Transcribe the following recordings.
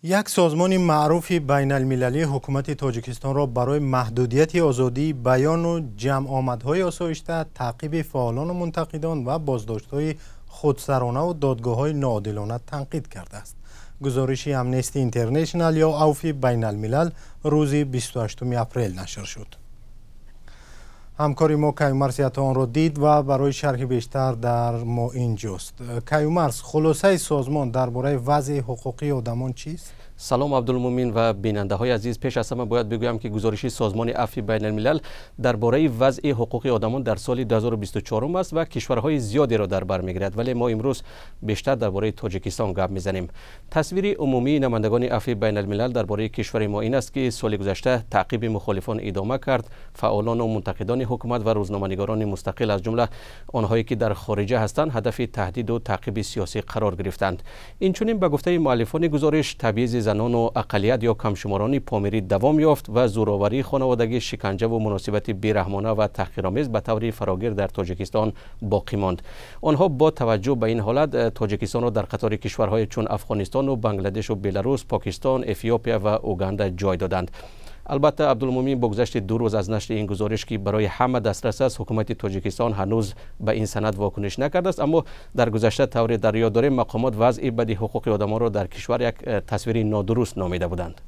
Як созмони маъруфи байналмилалӣ ҳукумати Тоҷикистонро барои маҳдудияти озодии баёну ҷамъомадҳои осоишта, таъқиби фаъолону мунтақидон ва боздоштҳои худсаронаву додгоҳҳои ноодилона танқид кардааст. Гузориши Амнести Интернешнал ё Авфи байналмилал рӯзи 28 апрел нашр шуд. Ҳамкори мо Каюмарс Ято онро дид ва барои шарҳи бештар дар мо инҷост. Каюмарс, хулосаи созмон дар бораи вазъи ҳуқуқии одамон чист? Салом, Абдулмумин ва бинандаҳои азиз. Пеш аз ҳама бояд бигӯям, ки гузориши созмони Афви байналмилал дар бораи вазъи ҳуқуқи одамон дар соли 2024 аст ва кишварҳои зиёдеро дар бар мегирад, вале мо имрӯз бештар дар бораи Тоҷикистон гап мезанем. Тасвири умумии намояндагони Афви байналмилал дар бораи кишвари мо ин аст, ки соли гузашта таъқиби мухолифон идома кард. Фаъолону мунтақидони ҳукумат ва рӯзноманигорони мустақил, аз ҷумла онҳое ки дар хориҷа ҳастанд, ҳадафи таҳдиду таъқиби сиёсӣ қарор гирифтанд. Инчунин, ба гуфтаи муаллифони гузориш, табъизи занону ақаллият ё камшуморони помирӣ давом ёфт ва зӯроварии хонаводагӣ, шиканҷаву муносибати бераҳмона ва таҳқиромез ба таври фарогир дар Тоҷикистон боқӣ монд. Онҳо бо таваҷҷӯҳ ба ин ҳолат Тоҷикистонро дар қатори кишварҳое чун Афғонистону Бангладешу Беларус, Покистон, Эфиопия ва Уганда ҷой доданд. Албатта, Абдулмумин, бо гузашти 2 рӯз аз нашри ин гузориш, ки барои ҳама дастрас аст, ҳукумати Тоҷикистон ҳанӯз ба ин санад вокуниш накардааст. Аммо дар гузашта, тавре дар ёд дорем, мақомот вазъи бади ҳуқуқи одамонро дар кишвар як тасвири нодуруст номида буданд.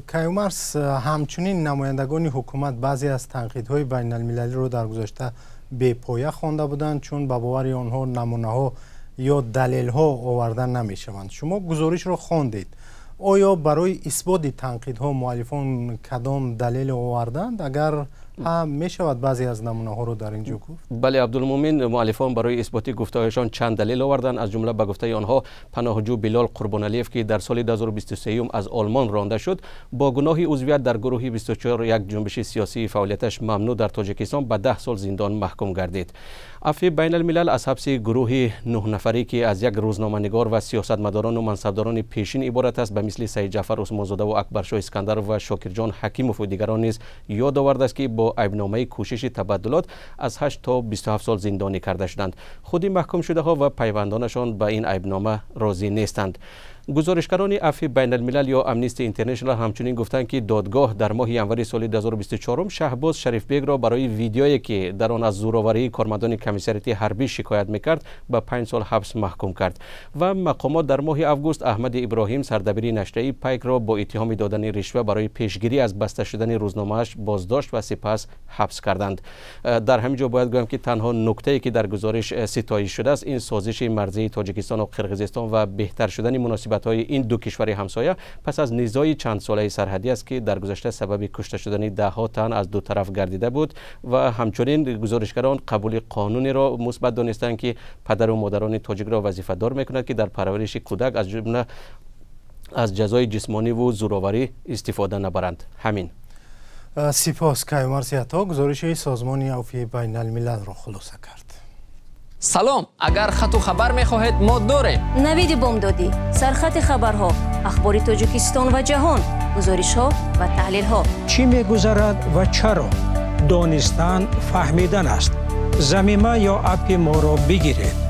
Каюмарс, ҳамчунин намояндагони ҳукумат баъзе аз танқидҳои байналмилалиро дар гузашта бепоя хонда буданд, чун ба бовари онҳо намунаҳо ё далелҳо оварда намешаванд. Шумо гузоришро хондед. Оё барои исботи танқидҳо муаллифон кадом далел оварданд? Агар ҳа, мешавад баъзе аз намунаҳоро дар ин ҷо гуфт? Бале, Абдулмумин, муаллифон барои исботи гуфтаҳояшон чанд далел оварданд. Аз ҷумла, ба гуфтаи онҳо, паноҳҷӯ Билол Қурбоналиев, ки дар соли 2023 аз Олмон ронда шуд, бо гуноҳи узвият дар гурӯҳи 24, як ҷунбиши сиёсии фаъолияташ мамнӯъ дар Тоҷикистон, ба 10 сол зиндон маҳкум гардид. Афви байналмилал аз ҳабси гурӯҳи нӯҳнафарӣ, ки аз як рӯзноманигор ва сиёсатмадорону мансабдорони пешин иборат аст, ба мисли Саидҷаъфар Усмонзодаву Акбаршоҳ Искандаров ва Шокирҷон Ҳакимову дигарон низ ёд овардааст, ки бо айбномаи кӯшиши табаддулот аз 8 то 27 сол зиндонӣ карда шуданд. Худи маҳкумшудаҳо ва пайвандонашон ба ин айбнома розӣ нестанд. Гузоришгарони Афви байналмилал ё Амнисти Интернешнал ҳамчунин гуфтанд, ки додгоҳ дар моҳи январи соли 2024 Шаҳбоз Шарифбегро барои видеое, ки дар он аз зӯроварии кормандони комиссариати ҳарбӣ шикоят мекард, ба 5 сол ҳабс маҳкум кард. Ва мақомот дар моҳи август Аҳмади Иброҳим, сардабири нашрияи Пайкро, бо иттиҳоми додани ришва барои пешгирӣ аз баста шудани рӯзномааш боздошт ва сипас ҳабс карданд. Дар ҳамин ҷо бояд гӯям, ки танҳо нуктае, ки дар гузориш ситоиш шудааст, ин созиши марзии Тоҷикистону Қирғизистон ва беҳтар шудани муносибатҳои ин ду кишвари ҳамсоя пас аз низои чандсолаи сарҳадӣ аст, ки дар гузашта сабаби кушта шудани даҳҳо тан аз ду тараф гардида буд. Ва ҳамчунин гузоришгарон қабули қонунеро мусбат донистанд, ки падару модарони тоҷикро вазифадор мекунад, ки дар парвариши кӯдак, аз ҷумла аз ҷазои ҷисмониву зӯроварӣ, истифода набаранд. Ҳамин. Сипос. Каюмарс Ято гузориши созмони Авфи байналмилалро хулоса кард. Салом, агар хату хабар мехоҳед, мо дорем. Навиди бомдодӣ, сархати хабарҳо, ахбори Тоҷикистон ва ҷаҳон, гузоришҳо ва таҳлилҳо. Чӣ мегузарад ва чаро? Донистан фаҳмидан аст. Замима ё аппи моро бигиред.